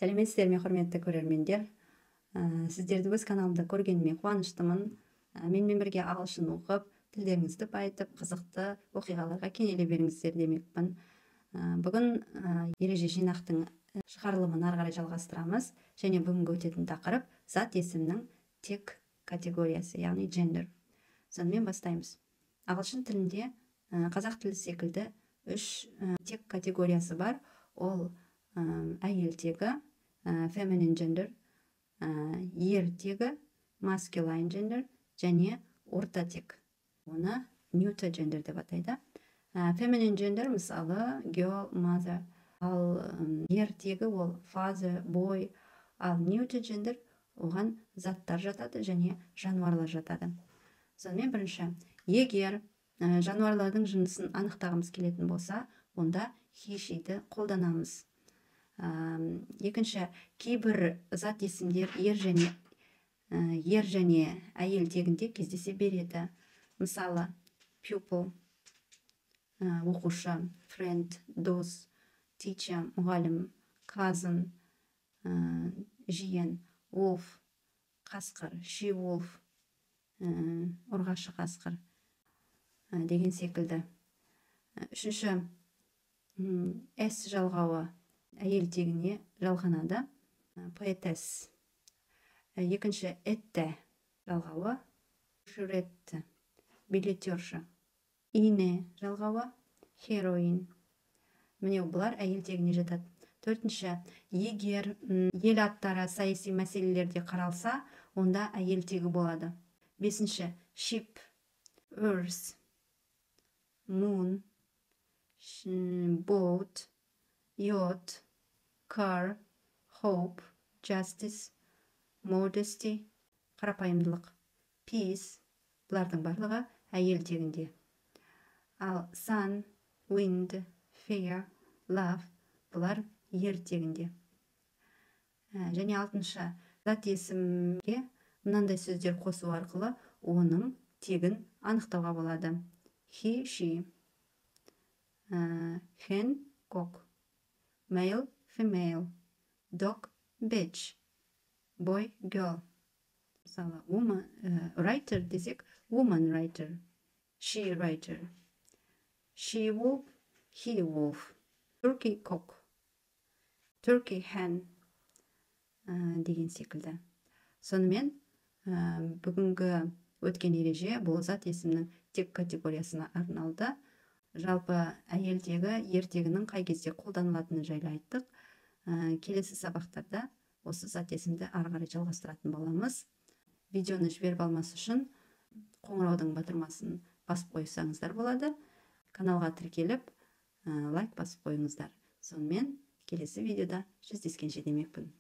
Сәлеметсіздер ме, құрметті көрермендер! Сіздерді өз каналымда көргеніме қуаныштымын. Менімен бірге ағылшын оқып, тілдеріңізді байытып, қызықты оқиғаларға кенеле беріңіздер демекпін. Бүгін ереже жинақтың шығарылымын ары қарай жалғастырамыз және бүгінгі өтетін тақырып зат есімнің тек категориясы, яғни gender. Сонымен, бастаймыз. Ағылшын тілінде қазақ тілі секілді үш тек категориясы бар. Ол әйел тегі, feminine gender, ер тегі, masculine gender, және орта тек, оны neuter gender деп атайды. Feminine gender, мысалы, girl, mother, ал ер тегі ол father, boy, ал neuter gender, оған заттар жатады және жануарлар жатады. Сонымен, бірінші, егер жануарлардың жынысын анықтағымыз келетін болса, онда he, she-ді қолданамыз. Екінші, кейбір зат есімдер ер және әйел тегінде кездесе береді. Мысалы, pupil, оқушы, friend, дос, teacher, мұғалім, cousin, жиен, wolf, қасқыр, she wolf, ұрғашы қасқыр деген секілді. Үшінші, s жалғауы әйел тегіне жалғанады, poetess. Екінші, ette жалғауы, usherette, билетерша, ine жалғауы, heroine. Міне, бұлар әйел тегіне жатады. Төртінші, егер ел аттары саяси мәселелерде қаралса, онда әйел тегі болады. Бесінші, ship, earth, moon, boat, yacht, car, hope, justice, modesty, қарапайымдылық, peace, бұлардың барлығы әйел тегінде. Ал sun, wind, fear, love, бұлар ер тегінде. Және алтыншы, зат есімге мынандай сөздер қосу арқылы оның тегін анықтауға болады: he, she, hen, cock, male, female, dog, bitch, boy, girl. Мысалы, woman, writer десек, woman writer, she writer, she wolf, he wolf, turkey cock, turkey hen деген секілді. Сонымен, бүгінгі өткен ереже бұл зат есімнің тек категориясына арналды. Жалпы әйел тегі, ер тегінің қай кезде қолданылатыны жайлы айттық. Келесі сабақтарда осы зат есімді ары қарай жалғастыратын боламыз. Видеоны жіберіп алмас үшін қоңыраудың батырмасын басып қойсаңыздар болады. Каналға тіркеліп, лайк басып қойыңыздар. Сонымен, келесі видеода жүздескенше демекпін.